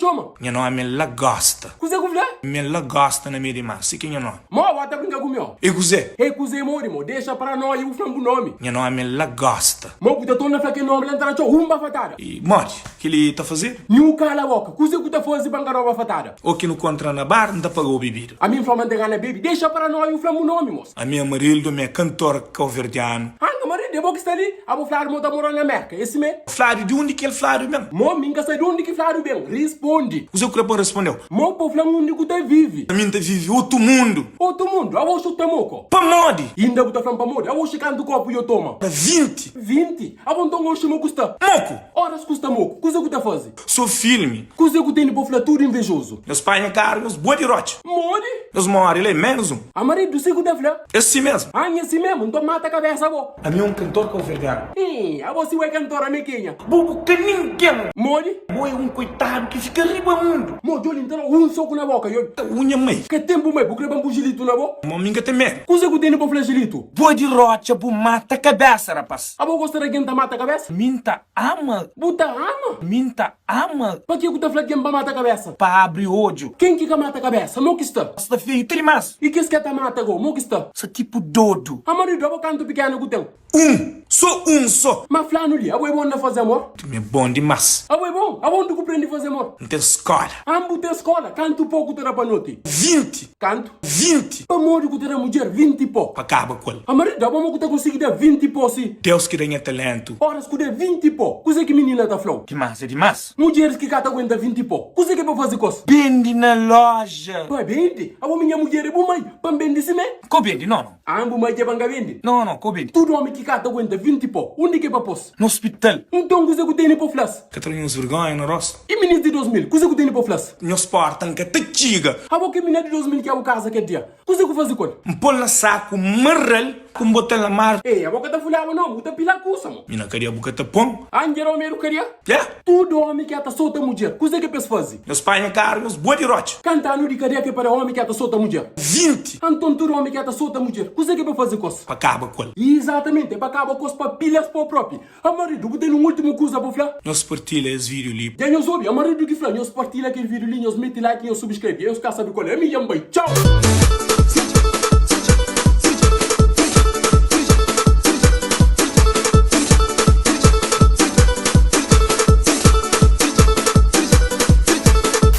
txoma? Nha nomi é Lagosta. Kuzê ku fla? Mi é Lagosta na mei di mar, si ki é nha nomi. Mo, bo ta brinka ku mi ó? É kuzê? É kuzê modi, mo? Dexa paranoia bu fla-m bu nomi. Nha nomi é Lagosta. Mo, bu ta torna fla kel nomi la N ta da txeu un bafatada. I modi kel-li ta fazedu? Nhu kala boka. Kuzê ku ta faze pa N ka da-u bafatada? Ô ki nu kontra na bar, N ta paga-u bibida. Ami N fla ma N ten gana bebe. Dexa paranoia bu fla-m bu nomi, mos. Ami é Amarildo, ami é kantor kauverdianu. Anga, Amarildo, é bo ki sta li? Abo fladu ma bu ta mora na Merka, é simé? Fladu di undi ki el fladu ben? Mo, mi N ka sabe di undi ki fladu ben. Rispondi. Kuzê ku kre pa N responde-u? Mo, pa bu fla-m undi ku ta vive. Ami N ta vive otu mundu. Otu mundu? Abo xuta moko. Pamodi? Inda bu ta fla-m pamodi? Abo xi kantu kopu yo toma? 20. 20? Abo nton oxi mo ku sta? Moku. Oras ku sta moku, kuzê ku ta faze? So filmi. Kuzê ku tene pa fla tudu invejozu? Nhos panha karu, nhos bua di rotxa. Modi? Nhos more la e menus un. A maridu si ku ta fla. É si mesmu. Anha si mesmu, nton mata kabesa bo. Ami é un kantor kauverdianu. Ih, abo si bo é kantor, ami é kenha? Bo bu ka ningen. Modi? Bo é un koitadu ki fika riba mundu. Mo, djoli, N ta da un soku na boka, djoli. U nha mai. Ka ten bu mai, bu kre ba-m bu jilitu na bo? Mo, mi N ka ten medu. Kuzê ku tene pa fla jilitu? Bua di rotxa bu mata kabesa, rapaz. Abo gosta di algen ta mata kabesa? Mi N ta ama. Bu ta ama? Mi N ta ama. Pa ke ku ta fla ken pa mata kabesa? Pa abri odju. Ken ki ka mata kabesa, mo ki sta? Sta feiu te dimas. I kes ke ta mata go, mo ki sta? Sta tipu dodu. A maridu, abo kantu pikenu ku ten? Un, so un so. Ma flanu li, abo é bon na faze amor? Mi é bon dimas. Abo é bon? Abo undi ku prendi faze amor? N ten skola. An bu ten skola? Kantu po ku ta da pa noti? 20. Kantu? 20. Pamodi ku ta da mudjer 20 po? Pa kaba ku el. A maridu, abo mo ku ta konsigi da 20 po si? Deus ki da nha talentu. Oras ku da 20 po, kuze ki minina ta fla-u? Dimas é dimas. Mudjeris ki ka ta aguenta 20 po, kuze ki é pa faze kos? Bende na loja. Pa bende? Abo mi nha mudjer é bu mai, pa N bende simé? Ko bende, no, no. An bu mai dja ba N ka bende? No, no, ko bende. Tudu omi ki ka ta aguenta 20 po, undi ki é pa pos? Na ospital. Nton kuze ku tene po fla-s? Ka tra nhos vergonha na rostu. I minis di 2000, kuze ku tene po fla-s? Nhos porta N ka ta txiga. Abo ki mina di 2000 ki abo kaza kel dia, kuze ku faze ku el? N pô-l na saku, N marra-l, ku N bota-l na mar. Ei, abo ka ta fulaba no, bu ta pila kusa mo. Mi na kadia bu ka ta pô-m. An dja da-u medu kadia? Ya. Tudu omi ki ata sota mudjer, kuze ki pes faze? Nhos panha karu, nhos bua di rotxa. Kanta anu di kadia ki pa da omi ki ata sota mudjer? 20. Anton tudu omi ki ata sota mudjer, kuze ki pa faze kos? Pa kaba ku el. Izatamenti, é pa kaba kos pa pila-s pa propi. A maridu, bu ten un ultimu kuza pa fla? Nhos partilha es vídiu li. Dja nhos obi? A maridu ki fla, nhos partilha kel vídiu li, nhos meti like, nhos subskrebe. Nhos ka sabe kual é. Ami dja N bai. Txau!